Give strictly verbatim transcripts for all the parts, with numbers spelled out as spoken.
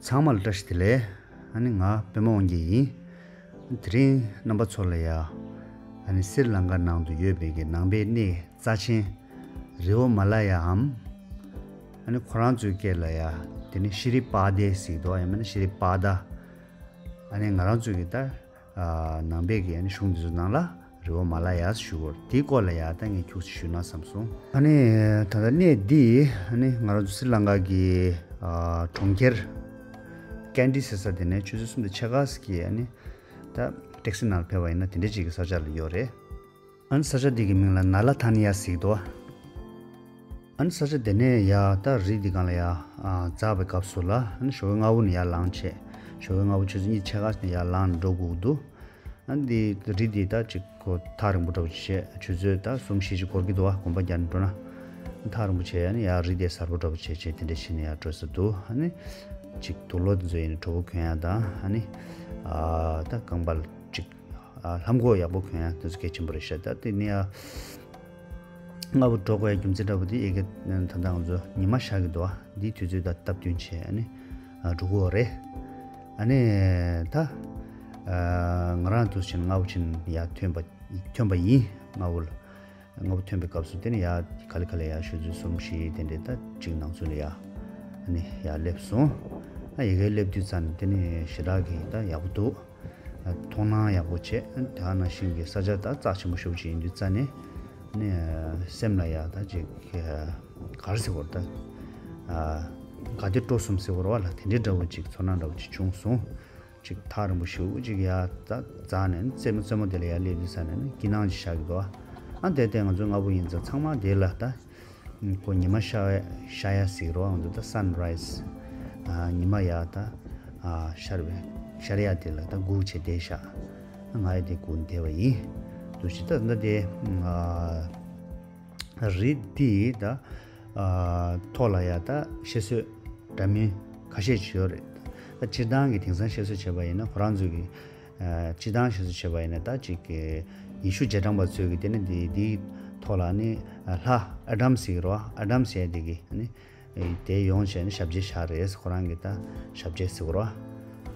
ཚང་མ་ལ་བཀྲ་ཤིས་བདེ་ལེགས། ཨ་ནི་ང་པད་མ་དབང་རྒྱལ་ཡིན། དེ་རིང་རྣམ་པ་ཚོ་ལ་ཡ། ཨ་ནི་སི་རི་ལང་ཀ་ནང་དུ་ཡོད་པའི་གི་ནང་པའི་གནས་རྩ་ཆེན་རི་འོ་མ་ལ་ཡའམ། ཨ་ནི་ཁོ་རང་ཚོའི་སྐད་ལ་ཡ། དེ་ནི་ཤི་རི་པ་དེ་ཟེར་གི་འདུག་ཡང་མིན་ན་ཤི་རི་པ་ད། ཨ་ནི་ང་རང་ཚོའི་གི་ད། ཨ། ནང་པའི་གི་ཨ་ནི་གཞུང་འདི་ཚོ་ནང་ལ་རི་འོ་མ་ལ་ཡ་ཞུ་གི་ཡོད། དེའི་སྐོར་ལ་ཡ་ད་ངས་ཁྱུག་ཙམ་ཞུས་ན་བསམ་སོང་། ཨ་ནི་ད་ལྟ་གནས་འདི་ཨ་ནི་ང་རང་ཚོ་སི་རི་ལང་ཀ་གི། ཨ། གྲོང་ཁྱེར་ཀན་ཌི་ཟེར་ས་དེ་ནས་ཆུ་ཚོད་གསུམ་དང་ཕྱེད་ཀ་ཙམ་གྱི་ཨ་ནི་ད་ཊེག་སི་ནང་ལ་ཕེབས་པ་ཡིན་ན་དེ་འདྲ་ཅིག་གི་ས་ཆ་ལ་ཡོད་རེད། ཨ་ནི་ས་ཆ་འདི་གི་མིང་ལ་ན་ལ་ཐ་ནི་ཡ་ཟེར་གི་འདུག་ཨ་ནི་ས་ཆ་དེ་ནས་ཡ་ད་རི་འདི་སྒང་ལ་ཡ། ཨ། འཛེགས་པའི་སྐབས་སུ་ལ་ཨ་ནི་ཞོགས་ཀས་སྔ་པོ་ནས་ཡར་ལངས་བྱས། ཞོགས་ཀས་སྔ་པོ་ཆུ་ཚོད་གཉིས་ཕྱེད་ཀ་ནས་ཡར་ལངས་ནས་འགྲོ་དགོས་ཀྱི་འདུག་ཨ་ནི་འདི་རི་འདི་ད་ཅིག་གོ་ཐག་རིང་པོ་འདྲ་པོ་བྱས། ཆུ་ཚོད་ད་གསུམ་བཞི་ཅིག་འགོར་གྱི་འདུག་ཨ། གོམ་པ་རྒྱག་ནས་འགྲོ་ན། ཐག་རིང་པོ་བྱས། ཨ་ནི་ཡ་རི་དེ་གཟར་པོ་འདྲ་པོ་བྱས་བྱས་དེ་འདྲ་བྱས་ནས་ཡར་འགྲོ་ས་འདུག་ཨ་ནི་ཅིག་དུག་ལོག་དེ་ཚོ་ཡིན་ན་དྲོ་པོ་གྱོན་ཡག་དང་། ཨ་ནི། ཨ། ད་རྐང་པ་ལ་ཅིག་ཨ། ལྷམ་གོག་ཡག་པོ་གྱོན་ཡག་དེ་ཚོ་གལ་ཆེན་པོ་རེད་ཤག་ད་དེ་ནས་ཡ། སྔ་པོ་འགྲོ་དགོས་ཡ་རྒྱུ་མཚན་འདྲ་པོ་དེ་ཨེ་གེ་ད་ལྟ་ང་ཚོ་ཉི་མ་ཤར་གྱི་འདུག་ཨ། འདིའི་དུས་ཚོད་དང་སྟབས་བསྟུན་བྱས་ཨ་ནི། ཨ། འགྲོ་གི་ཡོད་རེད། ཨ་ནི་ད། ཨ། ང་རང་འདུག་སེ་བྱས་ན་སྔ་པོ་ཅིག་ཡར་ཐོན་པ། ཐོན་པ་ཡིན། སྔ་པོ་ལ། སྔ་པོ་ཐོན་པའི་སྐབས་སུ་དེ་ནས་ཡར་ག་ལེ་ག་ལེ་ཡར་ཆུ་ཚོད་གསུམ་བཞི་དེ་འདྲའི་ད་ཅིག་ནང་ཚུད་ལ་ཡར། ཨ་ནི་ཡར་སླེབས་སོང་། ཨ། ཡ་གིར་སླེབས་དུས་ཙ་ནས་དེ་ནས་ཞེ་དྲག་གི་ད་ཡག་པོ་འདུག་མཐོང་སྣང་ཡག་པོ་བྱས། དེ་ནང་བཞིན་གྱི་ས་ཆ་ད་རྩ་ཆེན་པོ་ཞེ་པོ་ཅིག་ཡིན་དུས་ཙ་ནས། ནས་སེམས་ལ་ཡ་ད་ཅིག་ག་རེ་ཟེར་དགོས་རེད་ད། དགའ་བདེ་སྤྲོ་གསུམ་ཟེར་དགོས་རེད་པ་ལགས། དེ་འདྲའི་འདྲ་པོ་ཅིག་ཚོར་སྣང་འདྲ་པོ་ཅིག་བྱུང་སོང་། ཅིག་ཐག་རིང་པོ་ཞེ་པོ་ཅིག་ཡར་ད་འཛེགས་ནས་རྩེད་མོ་རྩེད་མོ་དེ་ལ་ཡར་སླེབས་དུས་ཙ་ནས་ནི་སྐྱིད་སྣང་ཅིག་ཤར་གྱི་འདུག་ཨ། དེ་ལྟས་ང་ཚོ་སྔ་པོ་ཡིན་ཙང་ཚང་མ་དེ་ལ་ད། ཁོ་ཉི་མ་ཤར་ཤར་ཡ་ཟེར་གྱི་རེད་པ། ང་ཚོ་ད་སན་རའི་ཛི། ཨ། ཉི་མ་ཡར་ད། ཨ། ཤར་བའི་ཤར་ཡ་དེ་ལ་ད་སྒུག་བྱས་བསྡད་ཤག་ང་ཡང་དེ་སྒུག་བསྡད་པ་ཡིན། འདུག་སེ་ད་ད་དེ། ཨ། རི་འདི་ད། ཨ། ཐོག་ལ་ཡ་ད་བཤད་སྲོལ་འདྲ་མིན་ཁ་ཤས་ཅིག་ཡོད་རེད། ད་སྤྱིར་བཏང་གི་དེང་སང་བཤད་སྲོལ་བྱས་པ་ཡིན་ན་ཁོ་རང་ཚོས་ཀྱི། ཨ། སྤྱིར་བཏང་བཤད་སྲོལ་བྱས་པ་ཡིན་ན་ད་ཅིག་གི་ཡེ་ཤུ་རྗེས་འབྲང་པ་ཚོས་ཀྱི་དེ་ནི་འདི་འདིའི་ཐོག་ལ་ནི། ཨ། ལྷ་ཨ་དམ་ཟེར་གྱི་རེད་པ། ཨ་དམ་ཟེར་ཡ་དེ་གི་ནི། དེ་ཡོང་བྱས་ནས་ཞབས་རྗེས་བཞག་རེད། ཁོ་རང་གི་ད་ཞབས་རྗེས་ཟེར་བ་རེད་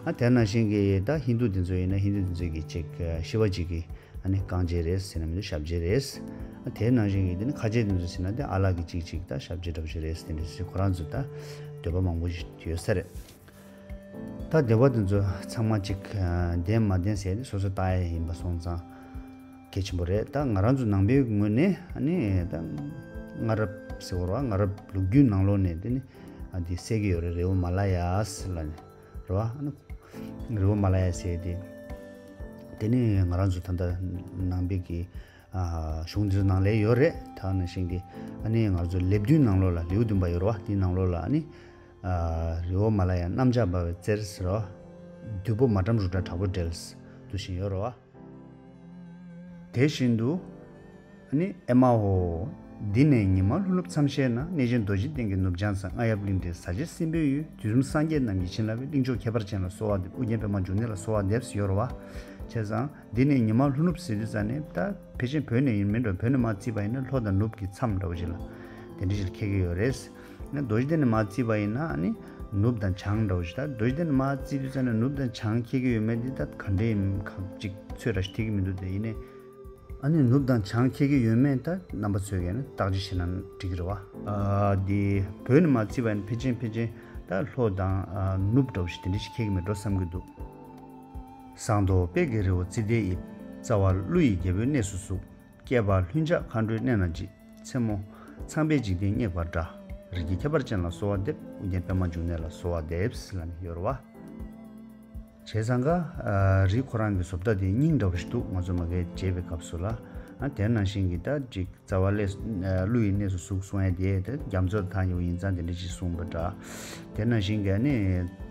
པ། ཨ། དེ་ནང་བཞིན་གྱི་ད་ཧིན་དུ་དེ་ཚོ་ཡིན་ན་ཧིན་དུ་དེ་ཚོ་གི་ཅིག་ཤི་བ་ཅིག་གི་ཨ་ནི་རྐང་རྗེས་རེད་ཟེར་ན་མི་འདུག་ཞབས་རྗེས་རེད། ཨ། དེ་ནང་བཞིན་གྱི་དེ་ནི་ཁ་ཆེ་དེ་ཚོ་ཟེར་ན་དེ་ཨ་ལ་གི་ཅིག་ཅིག་ད་ཞབས་རྗེས་འདྲ་པོ་ཅིག་རེད་ཟེར། དེ་འདྲ་ཟེར་ཁོ་རང་ཚོ་ད་འདོད་པ་མང་པོ་ཞིག་ཡོད་ས་རེད། ད་འདོད་པ་དེ་ཚོ་ཚང་མ་ཅིག་ཨ། བདེན་མ་བདེན་ཟེར་ཏེ་སོ་སོ་ལྟ་ཡ་ཡིན་པ་སོང་ཙང་། གལ་ཆེན་པོ་རེད། ད་ང་རང་ཚོ་ནང་པའི་ངོས་ནས་ཨ་ནི་ད་སྔ་རབས་ཟེར་བ་རེད་པ། སྔ་རབས་ལོ་རྒྱུས་ནང་ལོགས་ནས་དེ་ནི་ཨ་འདི་གསལ་གྱི་ཡོད་རེད། རི་འོ་མ་ལ་ཡ་ཟེར་ལབ་ནས་རེད་པ། ཨ་ནི་རི་འོ་མ་ལ་ཡ་ཟེར་དེ་དེ་ནི་ང་རང་ཚོ་ད་ལྟ་ནང་པའི་གི་ཨ་གཞུང་འདི་ཚོ་ནང་ལ་ཡོད་རེད། ད་ནང་བཞིན་གྱི་ཨ་ནི་ང་ཚོ་ལེབ་བདུན་ནང་ལོགས་ལ། ལེའུ་བདུན་པ་ཡོད་རེད་པ། དེའི་ནང་ལོགས་ལ་ཨ་ནི། ཨ། རི་འོ་མ་ལ་ཡ་གནམ་ལྕགས་འབར་བའི་རྩེར་ཟེར་རོ། བདུད་པོ་མ་ཊམ་རུ་ཏྲ་དྲག་པོ་བསྒྲལ། འདུག་བཞིན་ཡོད་རེད་པ། དེ་བཞིན་དུ། ཨ་ནི་ཨེ་མ་ཧོ། འདི་ནས་ཉི་མ་ལྷུན་ནུབ་མཚམས་ཤེར་ན། གནས་ཆེན་རྡོ་རྗེ་གདན་གྱི་ནུབ་བྱང་ས། རྔ་ཡབ་གླིང་འདིར་ཟ་བྱེད་སྲིན་པོའི་ཡུལ། དུས་གསུམ་སངས་རྒྱས་རྣམས་ཀྱིས་བྱིན་བརླབས་པའི། གླིང་མཆོག་ཁྱད་པར་ཅན་ལ་གསོལ་བ་འདེབས། ཨོ་རྒྱན་པདྨ་འབྱུང་གནས་ལ་གསོལ་བ་འདེབས་ཟེར་ཡོད་རེད་པ། བྱས་ཙང་། འདི་ནས་ཉི་མ་ལྷུན་ནུབ་ཟེར་དུས་ཙ་ནས་ད་ཕལ་ཆེར་བོད་ནས་ཡིན་མིན་འགྲོ། བོད་ནས་མར་བརྩིས་པ་ཡིན་ན་ལྷོ་དང་ནུབ་ཀྱི་མཚམས་འདྲ་པོ་ཅིག་ལ་དེ་འདྲ་ཞིག་འཁེལ་གྱི་ཡོད་རེད། ཨ་ནི་རྡོ་རྗེ་གདན་ནས་མར་བརྩིས་པ་ཡིན་ན་ཨ་ནི་ནུབ་དང་བྱང་འདྲ་པོ་ཞིག་ད་རྡོ་རྗེ་གདན་ནས་མར་བརྩིས་དུས་ཙ་ནས་ནུབ་དང་བྱང་འཁེལ་གྱི་ཡོད་མེད་འདི་ད་ག་འདྲ་ཡིན་ག་ཅིག་ཚོད་འདྲ་ཞིག་ཐིག་གི་མི་འདུག་དེ་ཡིན་ནའི། ཨ་ནི་ནུབ་དང་བྱང་འཁེལ་གྱི་ཡོད་མེད་ད་རྣམ་པ་ཚོས་ཀྱིས་ནི་བརྟག་དཔྱད་བྱས་ན་འགྲིག་གི་རེད་པ། ཨ། འདི་བོད་ནས་མར་བརྩིས་པ་ཡིན་ན་ཕལ་ཆེར་ཕལ་ཆེར་ད་ལྷོ་དང་ཨ་ནུབ་འདྲ་པོ་ཞིག་དེ་འདྲ་ཞིག་འཁེལ་གྱི་མེད་འགྲོ་བསམ་གྱི་འདུག་ཟངས་མདོག་དཔལ་གྱི་རི་བོ་ཙི་ཏའི་དབྱིབས། རྩ་བར་ཀླུ་ཡི་རྒྱལ་པོའི་གནས་སུ་ཟུག་སྐེད་པར་ལྷུན་ཆགས་མཁའ་འགྲོའི་གནས་རྣམས་ཀྱིས། མཚན་མོ་ཚངས་པས་འཇིག་རྟེན་སྙེགས་པ་འདྲ། རི་རྒྱལ་ཁྱད་པར་ཅན་ལ་གསོལ་བ་འདེབས། ཨོ་རྒྱན་པདྨ་འབྱུང་གནས་ལ་གསོལ་བ་འདེབས་ལབ་ནས་ཡོད་རེད་པ། བྱས་ཙང་ཀ། ཨ། རི་ཁོ་རང་གི་བཟོ་ལྟ་དེ་སྙིང་འདྲ་པོ་ཞིག་འདུག་ང་ཚོ་མ་གིར་མཇལ་བའི་སྐབས་སུ་ལ། ཨ། དེ་ནང་བཞིན་གྱི་ད་ཅིག་རྩ་བ་ཀླུ་ཡི་གནས་སུ་ཟུག་གསུང་ཡ་དེ་ད་རྒྱ་མཚོ་དང་ཐག་ཉེ་པོ་ཡིན་ཙང་དེ་འདྲ་ཞིག་གསུངས་པ་འདྲ། དེ་ནང་བཞིན་གྱི་ཨ་ནི་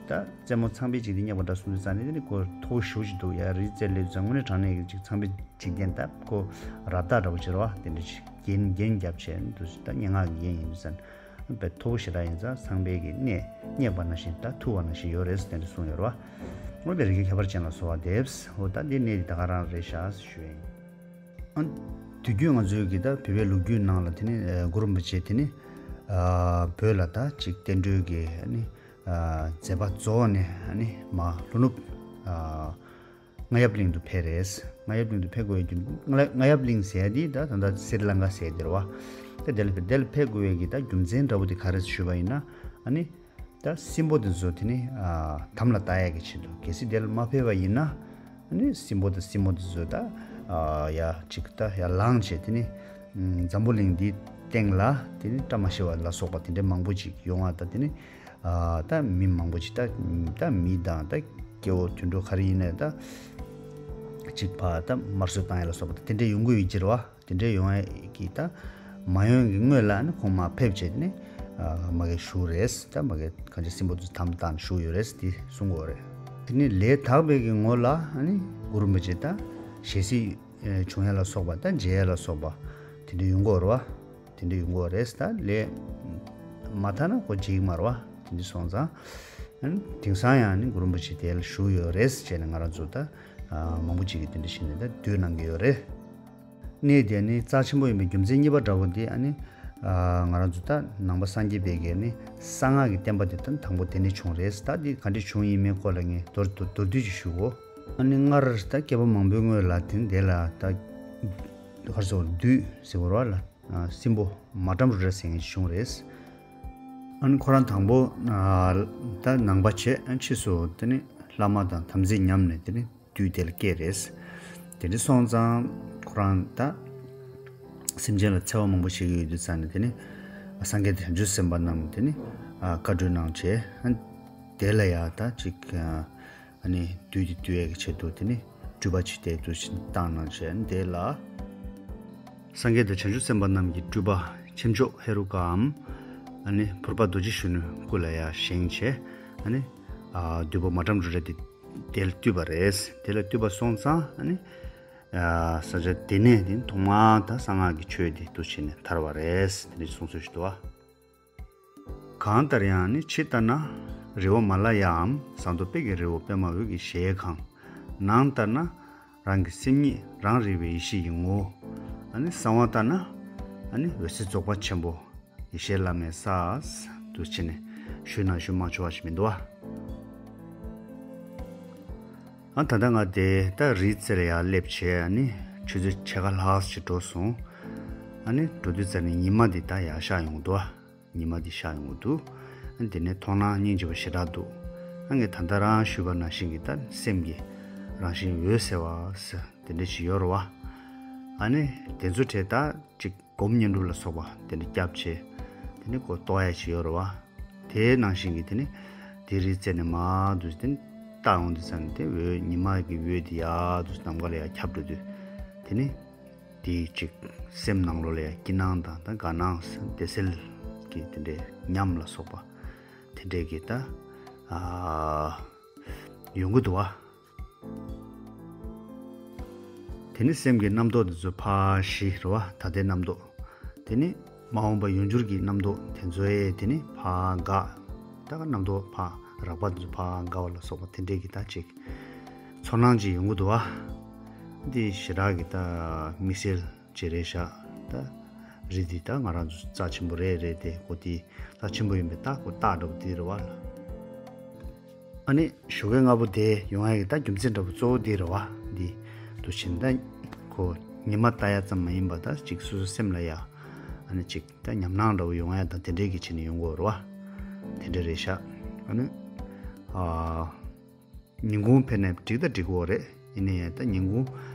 ད་རྩེ་མོ་ཚངས་པས་འཇིག་རྟེན་སྙེགས་པ་འདྲ་གསུངས་དུས་ཙ་ནས་དེ་ནི་ཁོ་མཐོ་པོ་ཞེ་པོ་ཅིག་འདུག་ཡ་རི་རྩེར་སླེབས་ཙང་དངོས་གནས་དྲང་གནས་ཀྱི་ཅིག་ཚངས་པས་འཇིག་རྟེན་ད་ཁོ་རབ་རྟ་འདྲ་པོ་ཅིག་རེད་པ། དེ་འདྲ་ཅིག་རྒྱན་རྒྱན་བརྒྱབ་བྱས་འདུག་ད་སྙན་ངག་གི་རྒྱན་ཡིན་དུས་ཙ་ནས། དཔེ་མཐོ་པོ་ཞེ་དྲག་ཡིན་ཙང་ཚངས་པའི་གི་གནས་སྙེགས་པ་ནང་བཞིན་ད་ཐུག་པ་ནང་བཞིན་ཡོད་རེད་ཟེར་དེ་འདྲ་གསུངས་ཡོད་རེད་པ། འོ་དེ་རི་རྒྱལ་ཁྱད་པར་ཅན་ལ་གསོལ་བ་འདེབས། འོ་ད་འདི་གནས་འདི་ད་ག་རང་རེད་ཤག་ཞུ་ཡ་ཡིན། ཨ། དུས་རྒྱུན་ང་ཚོའི་གི་ད་བོད་པའི་ལོ་རྒྱུས་ནང་ལ་དེ་ནི་ཨ་གུ་རུ་རིན་པོ་ཆེ་དེ་ནི་ཨ་བོད་ལ་ད་ཅིག་བསྟན་འགྲོའི་གི་ཨ་ནི་ ཨ་མཛད་པ་རྫོགས་ནས་ཨ་ནི་མར་ལྷོ་ནུབ་ཨ་རྔ་ཡབ་གླིང་དུ་ཕེབས་རེད། རྔ་ཡབ་གླིང་དུ་ཕེབས་དགོས་ཡ་རྒྱུ་རྔ་རྔ་ཡབ་གླིང་ཟེར་ཡ་འདི་ད་ད་ལྟ་སི་རི་ལང་ཀ་ཟེར་ཡ་འདི་རེད་བ། ད་དེ་ལ་ཕེབས་དེ་ལ་ཕེབས་དགོས་ཡ་གི་ད་རྒྱུ་མཚན་འདྲ་པོ་དེ་ག་རེ་ཞུས་པ་ཡིན་ན། ཨ་ནི་ད་སྲིན་པོ་དེ་ཚོ་དེ་ནི་ཨ་དམ་ལ་བཏགས་ཡ་གི་ཆེད་དུ། གལ་སྲིད་དེ་ལ་མ་ཕེབས་པ་ཡིན་ན། ཨ་ནི་སྲིན་པོ་དང་སྲིན་མོ་དེ་ཚོ་ད་ཨ་ཡ་གཅིག་ད་ཡར་ལངས་བྱས་དེ་ནི་ཨམ་འཛམ་བུ་གླིང་འདིའི་སྟེང་ལ་དེ་ནི་བཀྲ་མ་ཤིས་པ་ལ་སོགས་པ་དེ་འདྲའི་མང་པོ་ཅིག་ཡོང་བ་དང་། དེ་ནི་ཨ་ད་མི་མང་པོ་ཅིག་ད་ད་མི་དང་ད་སྐྱེ་བོ་དུད་འགྲོ་ག་རེ་ཡིན་ནའི་ད་གཅིག་ཕར་ད་དམར་གསོད་བཏང་ཡ་ལ་སོགས་པ་དེ་འདྲའི་ཡོང་གི་ཡོད་ཀྱི་རེད་བ། དེ་འདྲའི་ཡོང་ཡ་གི་ད་མ་ཡོང་གི་སྔོན་ལ་ནི་ཁོང་མར་ཕེབས་བྱས་ནས་ཨ་མ་གི་བཞུགས་རེད། ད་མ་གི་གང་ཅི་སྲིན་པོ་དེ་དམ་བཏགས་ནས་བཞུགས་ཡོད་རེད་དེ་གསུང་གི་ཡོད་རེད། དེ་ནི་ལས་དག་པའི་གི་ངོ་ལ་ཨ་ནི་གུ་རུ་རིན་པོ་ཆེ་ད་ཞལ་གཟིགས་ཨེ་བྱུང་ཡ་ལ་སོགས་པ་ད་མཇལ་ཡ་ལ་སོགས་པ་དེ་འདྲ་ཡོང་གི་ཡོད་རེད་བ། དེ་འདྲ་ཡོང་གི་ཡོད་རེད། ད་ལས་མ་དག་ན་ཁོ་མཇལ་གི་མ་རེད་བ། དེ་འདྲ་སོང་ཙང་ཨ་ནི་དེང་སང་ཡང་ནི་གུ་རུ་རིན་པོ་ཆེ་དེ་ལ་བཞུགས་ཡོད་རེད་ཟེར་ནས་ང་རང་ཚོ་ད་ཨ་མང་པོ་ཅིག་གིས་དེ་འདྲ་བྱས་ནས་ད་འདུས་གནང་གི་ཡོད་རེད། གནས་དེ་ནི་རྩ་ཆེན་པོ་ཡིན་པའི་རྒྱུ་མཚན་གཉིས་པ་འདྲ་བོ་འདི་ཨ་ནི་ཨ་ང་རང་ཚོ་ད་ནང་པ་སངས་རྒྱས་པའི་གི་ནི་གསང་སྔགས་ཀྱི་བསྟན་པ་འདི་ད་དང་པོ་དེ་ནས་བྱུང་རེད། ད་འདི་ག་འདྲས་བྱུང་ཡིན་མིན་སྐོར་ལ་ངས་མདོར་མདོར་མདོར་བསྡུས་ཅིག་ཞུ་གོ། ཨ་ནི་སྔར་ད་བསྐལ་པ་མང་པོའི་སྔོན་ལ་དེ་འདི་ལ་ད་གར་སོགས་བདུད་ཟེར་བ་ར་ལ་སྲིན་པོ་མ་ཏྲམ་རུ་དྲ་ཟེར་མཁན་ཞིག་བྱུང་རེད། ཨ་ནི་ཁོ་རང་དང་པོ་ད་ནང་པ་བྱས། ཕྱིས་སུ་དེ་ནི་བླ་མ་དང་དམ་ཚིག་ཉམས་ནས་དེ་ནི་བདུད་དེ་ལ་སྐྱེས་རེད། དེ་འདྲ་སོང་ཙང་ཁོ་རང་ད་སེམས་ཅན་ལ་འཚེ་བ་མང་པོ་བྱེད་ཀྱི་ཡོད་དུས་ཙང་ནས་དེ་ནི་སངས་རྒྱས་དང་བྱང་ཆུབ་སེམས་དཔའ་རྣམས་དེ་ནི་བཀའ་བགྲོས་གནང་བྱས། དེ་ལ་ཡ་ད་ཅིག་ཨ་ནི་བདུད་དེ་བཏུལ་ཡས་ཀྱི་ཆེད་དུ་དེ་ནི་སྤྲུལ་པ་ཅིག་དེ་འདུག་བཏང་གནང་བྱས། དེ་ལ་སངས་རྒྱས་དང་བྱང་ཆུབ་སེམས་དཔའ་རྣམས་ཀྱི་སྤྲུལ་པ་ཆེ་མཆོག་ཧེ་རུ་ཀའམ་ཨ་ནི་ཕུར་པ་རྡོ་རྗེ་གཞོན་ནུའི་སྐུ་ལ་ཡ་བཞེངས་བྱས། ཨ་ནི་ཨ་བདུད་པོ་མ་ཏྲམ་རུ་དྲ་དེ་དེ་ལ་བཏུལ་བ་རེད། དེ་ལ་བཏུལ་བ་སོང་ཙང་ཨ་ནི་ཨ་ས་ཆ་དེ་ནས་དེ་ཐོག་མར་ད་གསང་སྔགས་ཀྱི་ཆོས་དེ་འདུ་བྱས་ནས་དར་བ་རེད། དེ་འདྲ་གསུངས་སྲོལ་ཞིག་འདུག་བ། གང་ལྟར་ཡང་ནི་ཕྱི་ལྟར་ན་རི་བོ་མ་ལ་ཡའམ་ཟངས་མདོག་དཔལ་གྱི་རི་བོ་པདྨ་འོད་ཀྱི་ཞལ་གང་། ནང་ལྟར་ན་རང་གི་སེམས་ཉིད་རང་རིག་པའི་ཡེ་ཤེས་ཀྱི་ངོ་བོ། ཨ་ནི་གསང་བ་ལྟར་ན་ཨ་ནི་འོད་གསལ་རྫོགས་པ་ཆེན་པོ་ཡེ་ཤེས་བླ་མེད་ས་འདུ་བྱས་ནས་ཞུས་ན་ཞུ་མ་ཆོག་པ་ཞིག་མི་འདུག་བ། ཨ་ད་ལྟ་ང་དེ་ད་རིའི་རྩེ་ལ་ཡར་སླེབས་བྱས། ཨ་ནི་ཆུ་ཚོད་ཕྱེད་ཀ་ལྷག་ཅིག་འགྲོ་སོང་། ཨ་ནི་འགྲོ་དུས་ཙམ་ནས་ཉི་མ་འདི་ད་ཡར་ཤར་ཡོང་གི་འདུག་བ། ཉི་མ་འདི་ཤར་ཡོང་གི་འདུག་ཨ་ནི་དེ་ནས་མཐོང་སྣང་སྙིང་རྗེ་པོ་ཞེ་དྲག་འདུག་ཨ་ངས་ད་ལྟ་རང་ཞུས་པ་ནང་བཞིན་གྱི་ད་སེམས་ཀྱི་རང་བཞིན་འོད་གསལ་བ་ཟེར་དེ་འདྲ་ཞིག་ཡོད་རེད་བ། ཨ་ནི་དེ་ཚོ་གྲས་ད་ཅིག་སྒོམ་བསྙེན་སྒྲུབ་ལ་སོགས་པ་དེ་འདྲ་བརྒྱབ་བྱས་དེ་ནི་ཁོ་རྟོགས་ཡ་ཞིག་ཡོད་རེད་བ། དེའི་ནང་བཞིན་གྱི་དེ་ནི་དེ་རིའི་རྩེ་ནས་མར་འདུག་དེ་ནི་ལྟ་ཡོང་དུས་ཙམ་ནས་དེ་འོད་ཉི་མ་གི་འོད་དེ་ཡར་འདུག་ནམ་མཁའ་ལ་ཡར་ཁྱབ་འགྲོ་དུས་དེ་ནི་དེའི་ཅིག་སེམས་ནང་ལོགས་ལ་ཡར་སྐྱིད་སྣང་དང་ད་དགའ་སྣང་བདེ་གསལ་གྱི་དེ་འདྲའི་ཉམས་ལ་སོགས་པ་དེ་འདྲའི་གི་ད་ཨ་ཡོང་གི་འདུག་བ། དེ་ནི་སེམས་ཀྱི་རྣམ་རྟོག་དེ་ཚོ་ཕར་ཞི་རེད་བ། ད་ལྟའི་རྣམ་རྟོག་དེ་ནི་མ་འོངས་པ་ཡུན་འགྱུར་གྱི་རྣམ་རྟོག་དེ་ཚོ་ཡས་དེ་ནི་ཕར་འགག་ད་ག་རྣམ་རྟོག་ཕར་རགས་པ་དེ་ཚོ་ཕར་འགག་པ་ལ་སོགས་པ་དེ་འདྲས་ཀྱི་ད་ཅིག་ཚོར་སྣང་ཅིག་ཡོང་གི་འདུག་བ། འདི་ཞེ་དྲག་གི་ད་དམིགས་བསལ་ཅིག་རེད་ཤག་ད་རི་འདི་ད་ང་རང་ཚོ་རྩ་ཆེན་པོ་རེད་རེད་དེ་གོ། དེ་རྩ་ཆེན་པོ་ཡིན་པའི་རྟགས་གོ་རྟགས་འདྲ་པོ་དེ་རེད་བ་ལ། ཨ་ནི་ཞོགས་ཀས་སྔ་པོ་དེ་ཡོང་ཡ་གི་ད་རྒྱུ་མཚན་འདྲ་པོ་གཙོ་བོ་དེ་རེད་བ། འདི་དུ་ཕྱིན་ད་ཁོ་ཉི་མ་ལྟ་ཡ་ཙམ་མ་ཡིན་པ་ད་ཅིག་སོ་སོ་སེམས་ལ་ཡ་ཨ་ནི་ཅིག་ད་ཉམས་སྣང་འདྲ་པོ་ཡོང་ཡ་ད་དེ་འདྲས་ཀྱི་ཕྱིན་ནས་ཡོང་གི་ཡོད་རེད་བ། དེ་འདྲས་རེད་ཤག་ཨ་ནི་ཨ་ཉིན་གུང་ཕེབས་ནས་འགྲིག་ད་འགྲིག་གི་ཡོད་རེད། ཡིན་ན་ཡང་ད་ཉིན་གུང་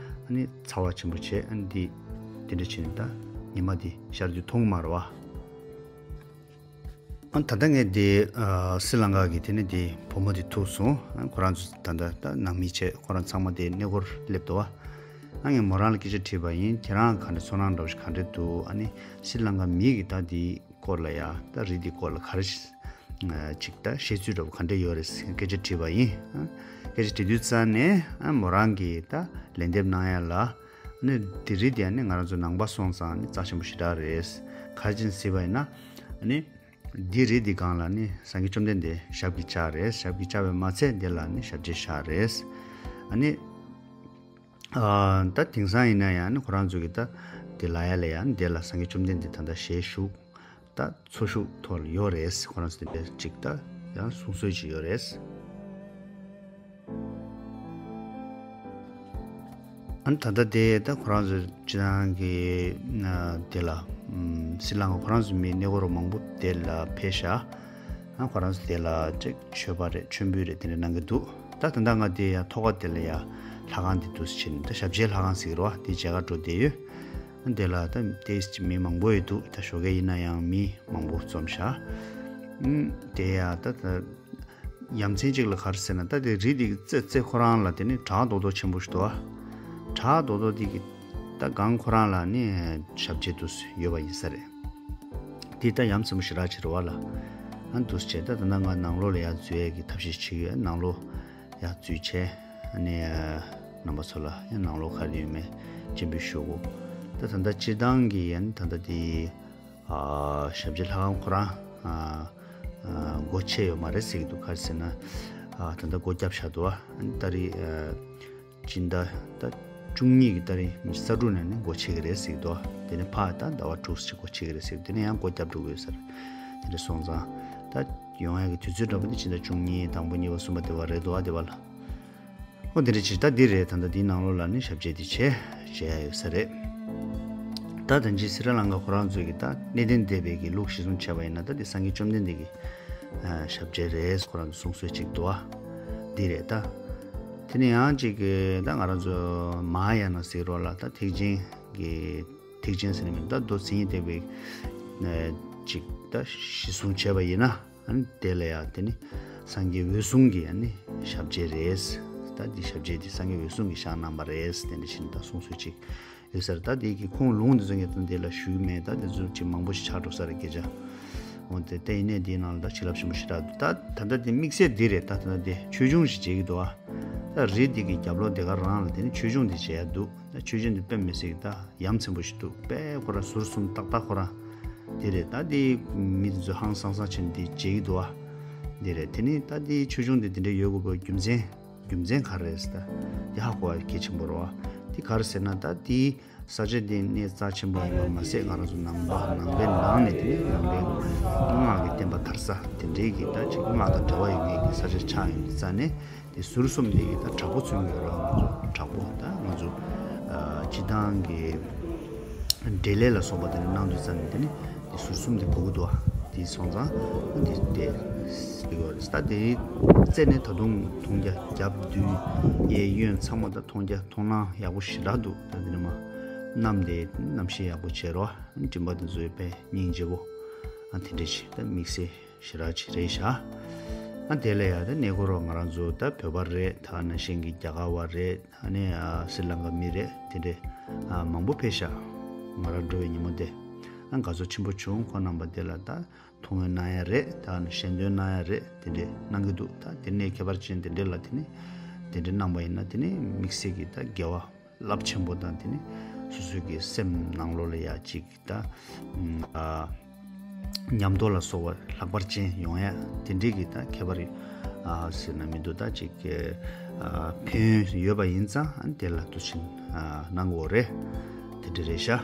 ཨ་ནི་ཚ་བ་ཆེན་པོ་བྱས། ཨ་ནི་འདི་དེ་འདྲ་བྱས་ནས་ད་ཉི་མ་འདི་ཤར་དུས་མཐོང་གི་མ་རེད་བ། ཨ་ད་ལྟ་ངས་འདི་ཨ་སི་ལང་ཀ་གི་དེ་ནི་འདི་བུ་མོ་འདི་ཐུག་སོང་། ཨ་ཁོ་རང་ཚོ་ད་ལྟ་ད་ནང་མི་བྱས་ཁོ་རང་ཚང་མ་འདི་གནས་སྐོར་སླེབས་འདུག་བ། ཨ་ངས་མོ་རང་ལ་སྐད་ཆ་དྲིས་པ་ཡིན། ཁྱེད་རང་ག་འདྲ་ཚོར་སྣང་འདྲ་བོ་ཞིག་ག་འདྲ་འདུག་ཨ་ནི་སི་ལང་ཀ་མི་གི་ད་འདི་སྐོར་ལ་ཡ་ད་རི་འདི་སྐོར་ལ་ག་རེ་ཞིག་ཅིག་ད་བཤད་ཚུལ་འདྲ་པོ་ག་འདྲ་ཡོད་རེད་ཟེར་སྐད་ཆ་དྲིས་པ་ཡིན། ཨ་སྐད་ཆ་དྲིས་དུས་ཙང་ནས་ཨ་མོ་རང་གིས་ད་ལན་འདེབས་གནང་ཡ་ལ། ཨ་ནི་འདི་རི་འདི་ཨ་ནི་ང་རང་ཚོ་ནང་པ་སོང་ཙང་ཨ་ནི་རྩ་ཆེན་པོ་ཞེ་དྲག་རེད། ག་རེ་བྱས་ནས་ཟེར་བ་ཡིན་ན་ཨ་ནི་འདི་རི་འདི་སྒང་ལ་ནི་སངས་རྒྱས་བཅོམ་ལྡན་འདས་ཞབས་ཀྱིས་བཅགས་རེད། ཞབས་ཀྱིས་བཅགས་པས་མ་ཚད་འདི་ལ་ནི་ཞབས་རྗེས་བཞག་རེད། ཨ་ནི་ཨ་ད་དེང་སང་ཡིན་ན་ཡང་ནི་ཁོ་རང་ཚོ་གི་ད་དེ་ལ་ཡ་ལ་ཡ་ནི་དེ་ལ་སངས་རྒྱས་བཅོམ་ལྡན་འདས་ད་ལྟ་ཞལ་བཞུགས་ད་འཚོ་བཞུགས་ཐོག་ལ་ཡོད་རེད། ཁོ་རང་ཚོ་དེ་འདྲ་ཅིག་ད་ ཡང་གསུང་སྲོལ་ཅིག་ཡོད་རེད། ཨ་ནི་ད་ལྟ་དེ་ད་ཁོ་རང་ཚོ་སྤྱི་བཏང་གི་དེ་ལ་སྲི་ལང་ཀ་ཁོ་རང་ཚོ་མི་གནས་སྐོར་མང་པོ་དེ་ལ་ཕེབས་ཤག་ཨ་ཁོ་རང་ཚོ་དེ་ལ་ཅིག་མཆོད་པ་རེད། མཆོད་འབུལ་རེད། དེ་འདྲ་གནང་གི་འདུག་ད་ད་ལྟ་ང་དེ་ཡ་ཐོག་ཁ་དེ་ལ་ཡ་ལྷ་ཁང་དེ་འདུག་སེ་ཕྱིན། ད་ཞབས་རྗེས་ལྷ་ཁང་ཟེར་གི་རེད་བ། དེ་མཇལ་ཁ་འགྲོ་བསྡད་ཡོད། ཨ་དེ་ལ་ད་དེ་མི་མང་པོ་ཡོད་འདུག་ད་ཞོགས་ཀས་ཡིན་ན་ཡང་མི་མང་པོ་འཛོམས་ཤག་ཨ་དེ་ཡ་ད་ད་ཡ་མཚན་གཅིག་ལ་ག་རེ་ཟེར་ན། ད་དེ་རི་དེ་གི་རྩེ་རྩེ་ཁོ་རང་ལ་དེ་ནི་བྲག་རྡོག་རྡོག་ཆེན་པོ་ཞིག་འདུག་ཨ། བྲག་རྡོག་རྡོག་དེ་གི་ད་སྒང་ཁོ་རང་ལ་ནི་ཞབས་རྗེས་འདུག་སེ་ཡོད་པ་ཡིན་ས་རེད། དེ་ད་ཡ་མཚན་པོ་ཞེ་དྲག་ཅིག་རེད་བ་ལ། ཨ་འདུག་སེ་བྱས་ད་ད་ལྟ་ང་ནང་ལོགས་ལ་ཡར་འཛུལ་ཡས་ཀྱི་ཐབས་ཤེས་བྱེད་ཀྱི་ཡོད། ནང་ལོགས་ཡར་འཛུལ་བྱས་ཨ་ནི་རྣམ་པ་ཚོ་ལ་ཡང་ནང་ལོགས་ག་རེ་ཡོད་མེད་སྤྱན་འབུལ་ཞུ་དགོས། ད་ད་ལྟ་སྤྱིར་བཏང་གི་ཡང་ད་ལྟ་དེ་ཨ་ཞབས་རྗེས་ལྷ་ཁང་ཁོ་རང་ཨ་ཨ་སྒོ་ཕྱེ་ཡོད་མ་རེད་ཟེར་གྱི་འདུག་ག་རེ་ཟེར་ན། ཨ་ད་ལྟ་སྒོ་བརྒྱབ་བཞག་འདུག་ཨ་ད་རེས་ཨ་སྤྱི་ཟླ་ད་བཅུ་གཉིས་ཀྱི་ཏ་རིག་ཉི་ཤུ་རྩ་དྲུག་ནས་ནི་སྒོ་ཕྱེ་གི་རེད་ཟེར་གྱི་འདུག་དེ་ནས་ཕར་ད་ཟླ་བ་དྲུག་ཅིག་སྒོ་ཕྱེ་གི་རེད་ཟེར། དེ་ནས་ཡང་སྒོ་བརྒྱབ་འགྲོ་གི་ཡོད་ཟེར། དེ་འདྲ་སོང་ཙང་ད་ཡོང་ཡག་གི་དུས་ཚོད་འདྲ་པོ་འདི་ཕྱི་ཟླ་བཅུ་གཉིས་དང་པོ་གཉིས་པ་གསུམ་པ་དེ་བ་རེད་འདུག་ཨ་དེ་བ་ལ། ཨོ་དེ་འདྲ་ཅིག་ད་འདི་རེད། ད་ལྟ་འདིའི་ནང་ལོགས་ལ་ནི་ཞབས་རྗེས་འདི་བྱས་བྱས་ཡ་ཡོད་ས་རེད། ད་ད་ཅི་སི་རི་ལང་ཀ་ཁོ་རང་ཚོས་ཀྱི་ད་གནས་བརྟན་སྡེ་པའི་གི་ལུགས་གཞིར་བཟུང་བྱས་པ་ཡིན་ན་ད་འདི་སངས་རྒྱས་བཅོམ་ལྡན་འདས་ཀྱི་ཞབས་རྗེས་རེད། ཁོ་རང་ཚོ་གསུང་སྲོལ་ཅིག་འདུག་ཨ། འདི་རེད་ད། དེ་ནས་ཡང་ཅིག་གི་ད་ང་རང་ཚོ་མ་ཧཱ་ཡ་ན་ཟེར་རོགས་ལ་ད་ཐེག་ཆེན་གྱི་ཐེག་ཆེན་ཟེར་ནས་མིན་ད་མདོ་མཚན་ཉིད་བསྟན་པའི་ཅིག་ད་གཞི་བཟུང་བྱས་པ་ཡིན་ན། ཨ་ནི་དེ་ལ་ཡང་དེ་ནི་སངས་རྒྱས་འོད་སྲུང་གི་ཨ་ནི་ཞབས་རྗེས་རེད། ད་འདི་ཞབས་རྗེས་འདི་སངས་རྒྱས་འོད་སྲུང་གིས་བཞེངས་གནང་པ་རེད། དེ་འདྲ་བྱས་ནས་ད་གསུང་སྲོལ་ཅིག་ཡོད་ས་རེད། ད་དེ་གི་ཁུངས་ལུང་དེ་ཚོ་ངས་ད་འདི་ལ་ཞུས་མེད། ད་དེ་ཚོ་ཅིག་མང་པོ་ཞིག་ཆགས་འགྲོ་ས་རེད་སྐད་ཆ། འོ་དེ་ལྟ་ཡིན་ནའི་འདིའི་ནང་ལ་ད་བྱིན་རླབས་ཆེན་པོ་ཞེ་དྲག་འདུག་ད་ད་ལྟ་དེ་དམིགས་བསལ་འདི་རེད། ད་ད་ལྟ་དེ་ཆོས་འབྱུང་ཞིག་མཇལ་གྱི་འདུག་ཨ། ད་རི་འདི་གི་རྒྱབ་ལོགས་དེ་ག་རང་ལ་དེ་ནི་ཆོས་འབྱུང་འདི་མཇལ་ཡ་འདུག་ད་ཆོས་འབྱུང་འདི་དཔེ་མི་སྲིད་ད་ཡ་མཚན་པོ་ཞིག་འདུག་དཔེ་ཁོ་རང་ཟུར་གསུམ་ཏག་ཏག་ཁོ་རང་དེ་རེད། ད་དེ་མི་དེ་ཚོ་ཧང་སང་སང་བྱས་ནས་དེ་མཇལ་གྱི་འདུག་ཨ། དེ་རེད། དེ་ནི་ད་དེ་ཆོས་འབྱུང་འདི་དེ་འདྲ་ཡོད་དགོས་པའི་རྒྱུ་མཚན། རྒྱུ་མཚན་ག་རེ་རེད་ཟེར་ད། དེ་ཧ་གོ་བ་གལ་ཆེན་པོ་རེད་བ། དེ་ག་རེ་ཟེར་ན་ད་དེ་ས་ཆ་དེ་གནས་རྩ་ཆེན་པོ་ཡིན་པ་མ་ཟད་ང་རང་ཚོ་ནང་པ་ནང་པའི་ནང་ནས་དེ་ནས་ནང་པའི་སྔགས་ཀྱི་བསྟན་པ་དར་ས་དེ་འདྲའི་གི་ད་ཅིག་སྔགས་དང་འབྲེལ་བ་ཡོད་མཁན་གྱི་ས་ཆ་ཆགས་ཡོད་རྩ་ནས་དེ་ཟུར་གསུམ་དེ་གི་ད་དྲག་པོ་མཚོན་གྱི་ཡོད་རེད། ང་ཚོ་དྲག་པོ་ད་ང་ཚོ་ཨ་སྤྱི་བཏང་གི་འབྲེལ་ལས་ལ་སོགས་པ་དེ་ནི་གནང་དུས་ཙམ་ནས་དེ་ནི་དེ་ཟུར་གསུམ་དེ་དགོས་ཀྱི་འདུག་ཨ། དེ་སོང་ཙང་དེ་དེ་ཡོད་རེད། ད་དེ་རྩད་ནས་ད་དུང་མཐོང་རྒྱ་རྒྱབ་མདུན་གཡས་གཡོན་ཚང་མ་ད་མཐོང་རྒྱ་མཐོང་སྣང་ཡག་པོ་ཞེ་དྲག་འདུག་ད་དེ་ནི་མ་གནམ་དེ་གནམ་གཤིས་ཡག་པོ་བྱས་རོགས། མགྲིན་པ་དེ་ཚོ་དཔེ་སྙིང་རྗེ་པོ། ཨ་དེ་འདྲ་ཞིག་ད་དམིགས་བསལ་ཞེ་དྲག་ཅིག་རེད་ཤག་ཨ་དེ་ལ་ཡ་ད་གནས་སྐོར་བ་ང་རང་ཚོ་ད་བོད་པ་རེད། ད་ནང་བཞིན་གྱི་རྒྱ་གར་བ་རེད། ཨ་ནི་ཨ་སི་ལང་ཀ་མི་རེད། དེ་འདྲས་ཨ་མང་པོ་ཕེབས་ཤག་ང་རང་འགྲོ་བའི་ཉིན་མོ་དེ་ཨ་དགའ་ཚོར་ཆེན་པོ་བྱུང་། ཁོང་རྣམ་པ་དེ་ལ་ད་ཐུགས་སྨོན་གནང་ཡ་རེད། ད་ནི་ཞལ་འདོན་གནང་ཡ་རེད། དེ་འདྲས་གནང་གི་འདུག་ད་དེ་ནས་ཁྱད་པར་ཅན་དེ་འདྲས་ལ་དེ་ནི་དེ་འདྲས་གནང་པ་ཡིན་ན་དེ་ནི་དམིགས་བསལ་གྱི་ད་དགེ་བ་རླབས་ཆེན་པོ་དང་དེ་ནི་སོ་སོའི་གི་སེམས་ནང་ལོགས་ལ་ཡ་ཅིག་ད་ཨ་ཉམས་རྟོགས་ལ་སོགས་པ་ལྷག་པར་ཅན་ཡོང་ཡ་དེ་འདྲའི་གི་ད་ཁྱད་པར་ཨ་ཟེར་ན་མི་འདུག་ད་ཅིག་ཨ་ཕན་ཡོན་ཡོད་པ་ཡིན་ཙང་ཨ་དེ་ལ་འདུ་བྱེད་ཨ་གནང་དགོས་རེད། དེ་འདྲ་རེད་ཤག་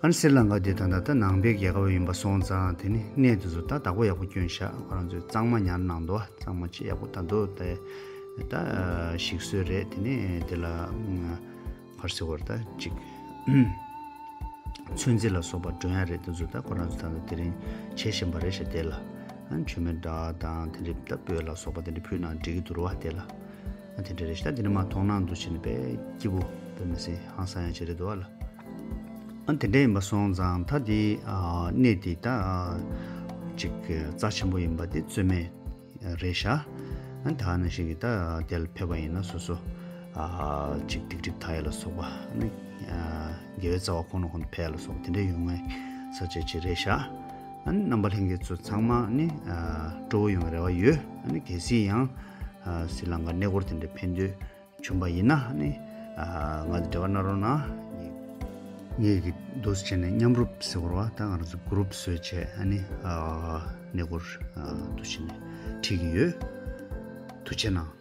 ཨ་ནི་སི་རི་ལང་ཀ་དེ་ད་ལྟ་ད་ནང་པའི་རྒྱལ་ཁབ་ཡིན་པ་སོང་ཙང་དེ་ནི་གནས་དེ་ཚོ་ད་བདག་པོ་ཡག་པོ་བསྐྱོན་ཤག་ཁོ་རང་ཚོས་གཙང་མ་ཉར་གནང་འདུག་གཙང་མ་ཅིག་ཡག་པོ་ད་འདུག་ད་ད་ཞིག་གསོས་རེད། དེ་ནས་དེ་ལ་ཕར་ཟེར་བར་ད་ཅིག་ཚོན་རྩི་ལ་སོགས་པ་སྒྲོན་ཡ་རེད། དེ་ཚོ་ད་ཁོ་རང་ཚོ་ད་ལྟ་དེ་རིང་བྱེད་བཞིན་པ་རེད་ཤག་དེ་ལ་ཨ་ནི་མཆོད་མེ་འདྲ་དང་དེ་འདྲའི་ད་སྤོས་ལ་སོགས་པ་དེ་འདྲ་ཕུལ་གནང་འགྲིག་གི་འདུག་རེད་བ། དེ་ལ་ཨ་དེ་འདྲ་རེད་ཤག་ད་དེ་ནི་མ་མཐོང་སྣང་འདུ་བྱེད་ནི་དཔེ་སྐྱིད་པོ་དཔེ་མི་སྲིད་ཧང་སང་ཡ་ཅིག་རེད་འདུག་བ་ལ། ཨ་དེ་འདྲ་ཡིན་པ་སོང་ཙང་ད་དེ་ཨ་གནས་དེ་ད་ཨ་ཅིག་རྩ་ཆེན་པོ་ཡིན་པ་དེ་རྩོད་མེད་རེད་ཤག་ཨ་ད་ནང་བཞིན་གྱི་ད་དེ་ལ་ཕེབས་པ་ཡིན་ན་སོ་སོ་ཨ་ཅིག་སྡིག་སྒྲིབ་དག་ཡ་ལ་སོགས་པ་ཨ་ནི་ཨ་དགེ་བའི་རྩ་བ་ཁོ་ན་ཁོ་ན་འཕེལ་ཡ་ལ་སོགས་པ་དེ་འདྲ་ཡོང་ངེས་ས་ཆ་ཅིག་རེད་ཤག་ཨ་ནི་རྣམ་པ་ལྷན་རྒྱས་ཚོ་ཚང་མ་ནི་ཨ་སྤྲོ་བོ་ཡོང་བའི་རེ་བ་ཡོད། ཨ་ནི་གལ་སྲིད་ཡང་ཨ་སི་རི་ལང་ཀ་གནས་སྐོར་དེ་འདྲ་ཕན་ཐོགས་བྱུང་པ་ཡིན་ན་ནི་ཨ་ང་ཚོ་འབྲེལ་བ་གནང་རོགས་གནང་། ངེད་ཀྱི་འདུག་སེ་བྱས་ནས་མཉམ་རུབ་ཟེར་བ་རེད་བ། ད་ང་རང་ཚོ་གུ་རུབ་བཟོས་བྱས་ཨ་ནི་ཨ་གནས་སྐོར་ཨ་འདུག་སེ་བྱས་ནས་ཁྲིད་ཀྱི་ཡོད། ཐུགས་རྗེ་གནང་།